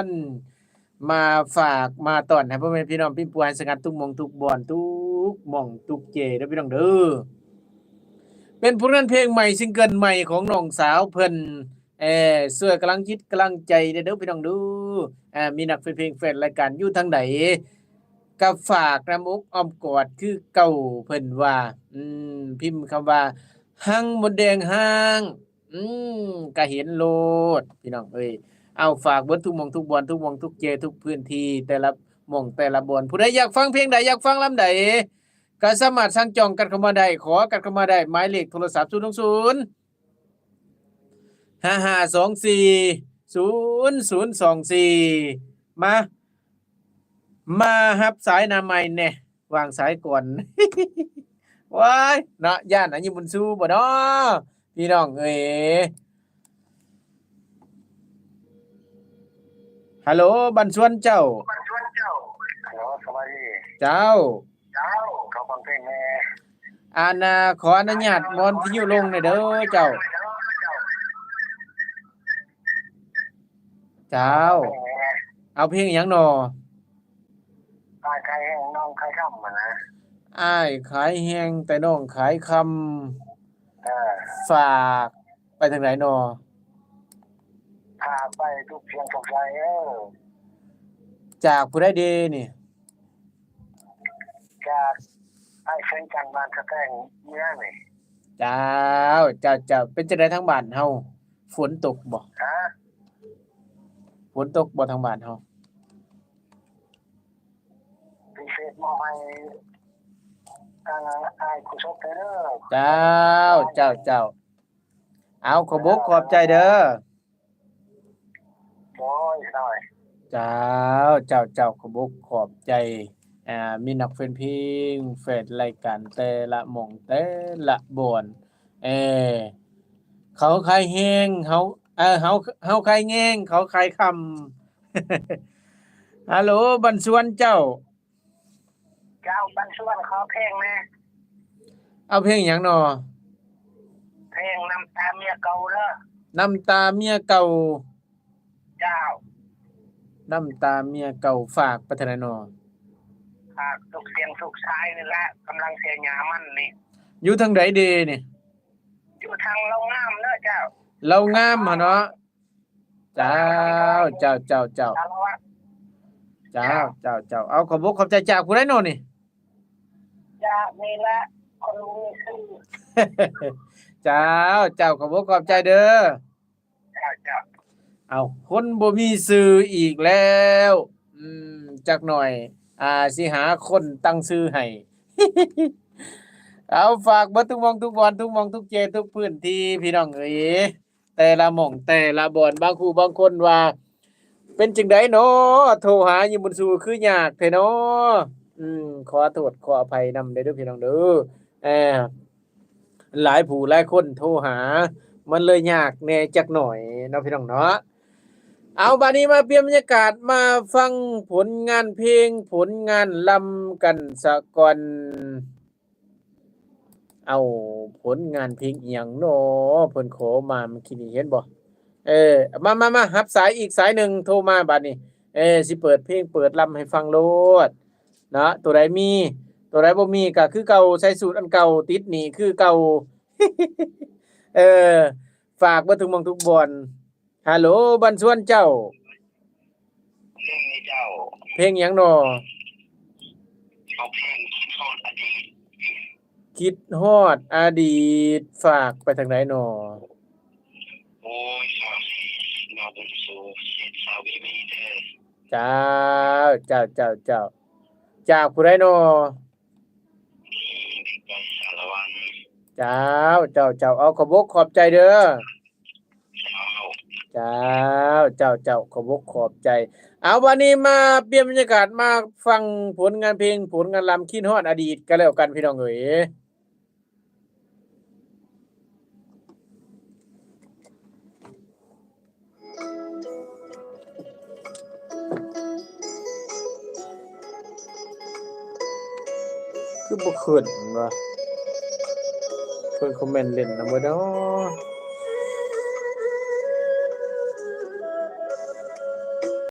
ນ ມາຝາກມາຕ້ອນໃຫ້ພໍ່ແມ່ພີ່ນ້ອງປິ່ນປົວໃຫ້ສະຫງັດທຸກໝ່ອງທຸກບ່ອນ ທຸກໝ່ອງທຸກເຈເດີພີ່ນ້ອງເດີ. ເປັນຜົນງານເພງໃໝ່ ຊິງເກິນໃໝ່ຂອງນ້ອງສາວເພິ່ນ ເອີ ຊ່ວຍກຳລັງຈິດກຳລັງໃຈແດ່ເດີພີ່ນ້ອງເດີ. ເອີ ມີນັກແຟນເພງແຟນລາຍການຢູ່ທາງໃດ ກໍຝາກນຳອົກອ້ອມກອດຄືເກົ່າ ເພິ່ນວ່າ ອືມ ພິມຄຳວ່າ ຮັງມົດແດງຮ້າງ ອືມ ກະເຫັນໂລດພີ່ນ້ອງເອີຍ. ເອົາ ຝາກເບິດທຸກໝ່ອງທຸກບ່ອນ ທຸກໝ່ອງທຸກເຈ ທຸກພື້ນທີ່ ແຕ່ລະໝ່ອງແຕ່ລະບ່ອນ. ຜູ້ໃດຢາກຟັງເພງໃດ ຢາກຟັງລຳໃດ ກໍສາມາດສັ່ງຈອງກັນເຂົ້າມາໄດ້ ຂໍກັນເຂົ້າມາໄດ້ ໝາຍເລກໂທລະສັບ ສູນ ສູນ ຫ້າຫ້າສອງສີ່ ສູນ ສູນ ສອງສີ່. ມາ ມາຮັບສາຍໜ້າໃໝ່ແດ່ ວາງສາຍກ່ອນ. ໂອ້ຍ ເນາະ ຢ້ານອັນນີ້ບຸນຊູບໍ່ເນາະ ພີ່ນ້ອງເອີຍ. ຮັລໂຫຼ ບັນຊວນເຈົ້າ. ຮັລໂຫຼ ສະບາຍດີ. ເຈົ້າ. ເຈົ້າ ຂໍຟັງເພງແດ່. ອັນນ່າ ຂໍອະນຸຍາດມອນວິທະຍຸລົງແດ່ເດີເຈົ້າ. ເຈົ້າ. ເອົາເພງຫຍັງນໍ? ອ້າຍຂາຍແຮງ ນ້ອງຂາຍຄຳຫັ້ນນະ. ອ້າຍຂາຍແຮງ ແຕ່ນ້ອງຂາຍຄຳ. ເອີ. ຝາກໄປທາງໃດນໍ? ຝາກໄປທຸກສຽງທຸກໃຈເອີ. ຈາກຜູ້ໃດເດນີ້? ຈາກອ້າຍແສງຈັນ ບ້ານສະແຕງເມືອງນີ້. ເຈົ້າ ເຈົ້າ ເຈົ້າ. ເປັນຈັ່ງໃດທາງບ້ານເຮົາ ຝົນຕົກບໍ່? ຮະ? ຝົນຕົກບໍ່ທາງບ້ານເຮົາ? ພິເສດມອບໃຫ້ ອ່າ ອ້າຍໂຄສົກເດີ. ເຈົ້າ ເຈົ້າ ເຈົ້າ. ເອົາ ຂອບອົກຂອບໃຈເດີ. ໂດຍ ໂດຍ. ເຈົ້າ ເຈົ້າ ເຈົ້າ ຂອບອົກຂອບໃຈ. ອ່າ ມີນັກແຟນເພງ ແຟນລາຍການແຕ່ລະໝ່ອງແຕ່ລະບ່ອນ ເອີ ເຂົາຂາຍແຮງ ເຮົາ ເອີ ເຮົາ ເຮົາຂາຍແຮງ ເຂົາຂາຍຄຳ. ຮັລໂຫຼ ບັນຊວນເຈົ້າ. ເຈົ້າ ບັນຊວນ ຂໍເພງແດ່. ເອົາເພງຫຍັງນໍ? ເພງນ້ຳຕາເມຍເກົ່າເດີ. ນ້ຳຕາເມຍເກົ່າ. ເຈົ້າ. ນ້ຳຕາເມຍເກົ່າ ຝາກໄປທາງໃດນໍ? ຝາກທຸກສຽງທຸກສາຍນີ້ແຫຼະ ກຳລັງເສຍຫຍ້າມັນນີ້. ຢູ່ທາງໃດເດນີ້? ຢູ່ທາງເລົ່າງາມເດີເຈົ້າ. ເລົ່າງາມຫັ້ນເນາະ. ເຈົ້າ ເຈົ້າ ເຈົ້າ ເຈົ້າ. ສາລະວັດ. ເຈົ້າ ເຈົ້າ ເຈົ້າ. ເອົາ ຂອບອົກຂອບໃຈ. ຈາກຜູ້ໃດນໍນີ້? ຈາກນີ້ແຫຼະ ຄົນບໍ່ມີຊື່. ເຈົ້າ ເຈົ້າ ຂອບອົກຂອບໃຈເດີ. ເຈົ້າ ເຈົ້າ. ເອົາ ຄົນບໍ່ມີຊື່ອີກແລ້ວ. ອືມ ຈັກໜ່ອຍ ອ່າ ຊິຫາຄົນຕັ້ງຊື່ໃຫ້. ເອົາ ຝາກເບິດທຸກໝ່ອງທຸກບ່ອນ ທຸກໝ່ອງທຸກເຈ ທຸກພື້ນທີ່ ພີ່ນ້ອງເອີຍ. ແຕ່ລະໝ່ອງແຕ່ລະບ່ອນ ບາງຄູ່ບາງຄົນວ່າ ເປັນຈັ່ງໃດນໍ ໂທຫາຍາບຸນຊູຄືຍາກແທ້ນໍ. ອືມ ຂໍໂທດຂໍອະໄພນຳເດີ ພີ່ນ້ອງເດີ. ເອີ ຫຼາຍຜູ້ຫຼາຍຄົນໂທຫາ ມັນເລີຍຍາກແດ່ຈັກໜ່ອຍເນາະ ພີ່ນ້ອງເນາະ. ເອົາ ບາດນີ້ມາປ່ຽນບັນຍາກາດ ມາຟັງຜົນງານເພງ ຜົນງານລຳກັນສາກ່ອນ. ເອົາ ຜົນງານເພງອີ່ຫຍັງນໍ ເພິ່ນຂໍມາເມື່ອກີ້ນີ້ ເຫັນບໍ່? ເອີ ມາ ມາ ມາ ຮັບສາຍອີກສາຍໜຶ່ງໂທມາບາດນີ້. ເອີ ຊິເປີດເພງເປີດລຳໃຫ້ຟັງໂລດເນາະ. ໂຕໃດມີ ໂຕໃດບໍ່ມີກໍຄືເກົ່າ ໃສ່ສູດອັນເກົ່າ ຕິດໜີ້ຄືເກົ່າ. ເອີ ຝາກເບິດທຸກໝ່ອງທຸກບ່ອນ. ຮັລໂຫຼ ບັນຊວນເຈົ້າ. ເພງນີ້ເຈົ້າ. ເພງຫຍັງນໍ? ເອົາເພງຄິດຮອດອະດີດ. ຄິດຮອດອະດີດ ຝາກໄປທາງໃດນໍ? ໂອ້ຍ ຝາກໃຫ້ນ້ອງບຸນຊູ ເຮັດສາວວີວີເດີ. ເຈົ້າ ເຈົ້າ ເຈົ້າ ເຈົ້າ. ຈາກຜູ້ໃດນໍ? ເດັກໄປສາລະວັນ. ເຈົ້າ ເຈົ້າ ເຈົ້າ. ເອົາ ຂອບອົກຂອບໃຈເດີ. ເຈົ້າ ເຈົ້າ ເຈົ້າ ເຈົ້າ ຂອບອົກຂອບໃຈ. ເອົາ ບາດນີ້ມາປ່ຽນບັນຍາກາດ ມາຟັງຜົນງານເພງ ຜົນງານລຳ ຄິດຮອດອະດີດກັນແລ້ວກັນ ພີ່ນ້ອງເອີຍ. ຄືບໍ່ຂຶ້ນວະ? ເພິ່ນຄອມເມັນຫຼິ້ນນຳບໍ່ນໍ?